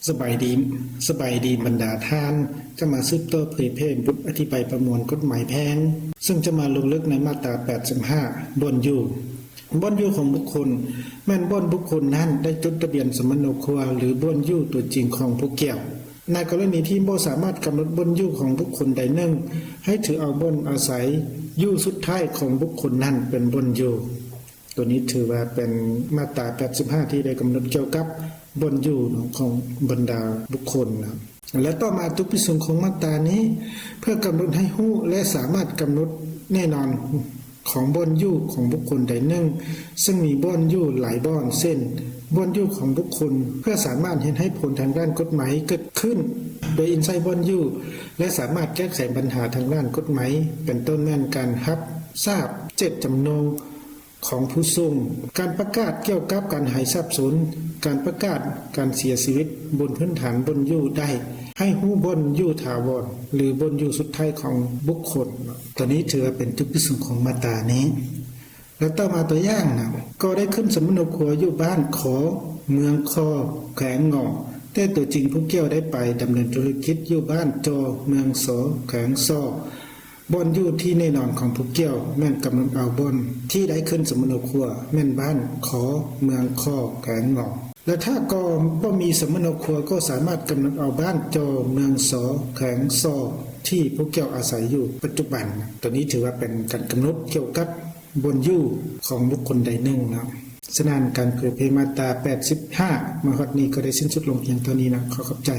ສະບາຍດີ ສະບາຍດີບັນດາທ່ານ. ຈະມາສືບຕໍ່ເຜີຍແຜ່ບົດອະທິບາຍປະມວນກົດໝາຍແພ່ງ ເຊິ່ງຈະມາລົງເລິກໃນມາດຕາແປດສິບຫ້າ ບ່ອນຢູ່. ບ່ອນຢູ່ຂອງບຸກຄົນ ແມ່ນບ່ອນບຸກຄົນນັ້ນໄດ້ຈົດທະບຽນສຳມະໂນຄົວ ຫຼື ບ່ອນຢູ່ຕົວຈິງຂອງຜູ້ກ່ຽວ. ໃນກໍລະນີທີ່ບໍ່ສາມາດກຳນົດບ່ອນຢູ່ຂອງບຸກຄົນໃດໜຶ່ງ ໃຫ້ຖືເອົາບ່ອນອາໄສຢູ່ສຸດທ້າຍຂອງບຸກຄົນນັ້ນເປັນບ່ອນຢູ່. ໂຕນີ້ຖືວ່າເປັນມາດຕາແປດສິບຫ້າ ທີ່ໄດ້ກຳນົດກ່ຽວກັບບ່ອນຢູ່ຂອງບັນດາບຸກຄົນນະ. ແລະ ຕໍ່ມາຈຸດປະສົງຂອງມາດຕານີ້ ເພື່ອກຳນົດໃຫ້ຮູ້ ແລະ ສາມາດກຳນົດແນ່ນອນຂອງບ່ອນຢູ່ຂອງບຸກຄົນໃດໜຶ່ງ ເຊິ່ງມີບ່ອນຢູ່ຫຼາຍບ່ອນ ເຊັ່ນ ບ່ອນຢູ່ຂອງບຸກຄົນ ເພື່ອສາມາດເຮັດໃຫ້ຜົນທາງດ້ານກົດໝາຍເກີດຂຶ້ນ ໂດຍອີງໃສ່ບ່ອນຢູ່ ແລະ ສາມາດແກ້ໄຂບັນຫາທາງດ້ານກົດໝາຍ ເປັນຕົ້ນແມ່ນການຮັບຊາບເຈດຈຳນົງ ຂອງຜູ້ສົ່ງ, ການປະກາດກ່ຽວກັບການຫາຍສາບສູນ, ການປະກາດການເສຍຊີວິດບົນພື້ນຖານບ່ອນຢູ່ໄດ້ ໃຫ້ຮູ້ບ່ອນຢູ່ຖາວອນ ຫຼື ບ່ອນຢູ່ສຸດທ້າຍຂອງບຸກຄົນ. ໂຕນີ້ຖືວ່າເປັນຈຸດປະສົງຂອງມາດຕານີ້. ແລະ ຕໍ່ມາຕົວຢ່າງນະ ກໍໄດ້ຂຶ້ນສຳມະໂນຄົວຢູ່ບ້ານ ຂ ເມືອງ ຄ ແຂວງ ງ ແຕ່ຕົວຈິງຜູ້ກ່ຽວໄດ້ໄປດຳເນີນທຸລະກິດຢູ່ບ້ານ ຈ ເມືອງ ສ ແຂວງ ຊ. ບ່ອນຢູ່ທີ່ແນ່ນອນຂອງຜູ້ກ່ຽວ ແມ່ນກຳນົດເອົາບ່ອນທີ່ໄດ້ຂຶ້ນສຳມະໂນຄົວ ແມ່ນບ້ານ ຂ ເມືອງ ຄ ແຂວງ ງ. ແລະ ຖ້າກໍບໍ່ມີສຳມະໂນຄົວ ກໍສາມາດກຳນົດເອົາບ້ານ ຈ ເມືອງ ສ ແຂວງ ຊ ທີ່ຜູ້ກ່ຽວອາໄສຢູ່ປັດຈຸບັນ. ໂຕນີ້ຖືວ່າເປັນການກຳນົດກ່ຽວກັບບ່ອນຢູ່ຂອງບຸກຄົນໃດໜຶ່ງເນາະ. ສະນັ້ນ ການເຜີຍແຜ່ມາດຕາແປດສິບຫ້າ ມາຮອດນີ້ກໍໄດ້ສິ້ນສຸດລົງພຽງເທົ່ານີ້ນະ. ຂໍຂອບໃຈ.